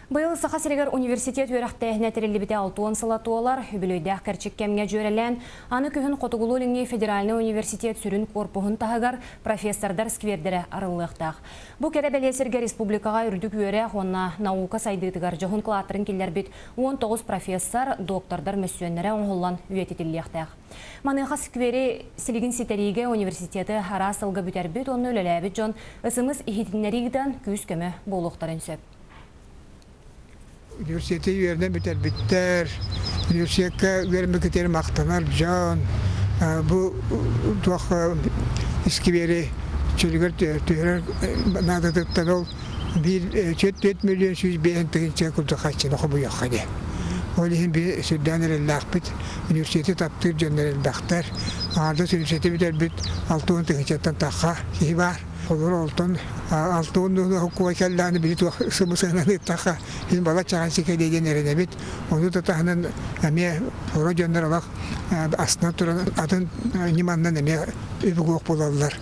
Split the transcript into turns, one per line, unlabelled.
Быйыл Саха сиригэр университет үөрэхтээһинэ тэриллибитэ 60 сыла туолар, үбүлүөйдээх кэрчик кэмҥэ дьүөрэлээн, аны күһүн Хотугулуу-Илиҥҥи федеральнай университет сүрүн куорпуһун таһыгар профессордар сквердэрэ арыллыахтаах. Бу кэрэ бэлиэ сиргэ республикаҕа үрдүк үөрэх уонна наука сайдыытыгар дьоһун кылааттарын киллэрбит 19 профессор, доктордар мөссүөннэрэ оҥоһуллан үйэтитиллиэхтээх. Маныаха сквери силигин ситэриигэ университеты араас сылга бүтэрбит уонна үлэлээбит дьон СМС иһитиннэрии ыытан күүс-көмө буолуохтарын сөп.
Университеты үөрэнэн бүтэрбиттэр, университекка үөрэммиккитигэр махтанар дьон, бу туох искибиэри чөлүгэр түһэрэр наадатыттан ол биир 4 миллион 105 тыһыынча курдук харчыны хомуйуохха диэн. Ол иһин би сүрдээн эрэллээхпит, университеты таптыыр дьоннор элбэхтэр. Аҥаардас университеты бүтэрбит 60 тыһыынчаттан тахха киһи баар. Олор олтон алтуон хоккуга кэллэҕинэ били туох сымысыһынан ыыттахха мин балаччаҕан сикэлиэ диэн эрэнэбит. Ону да таһынан эмиэ оро дьоннор олох астына туран атын ньыманнан эмиэ үбүгуох буолаллар.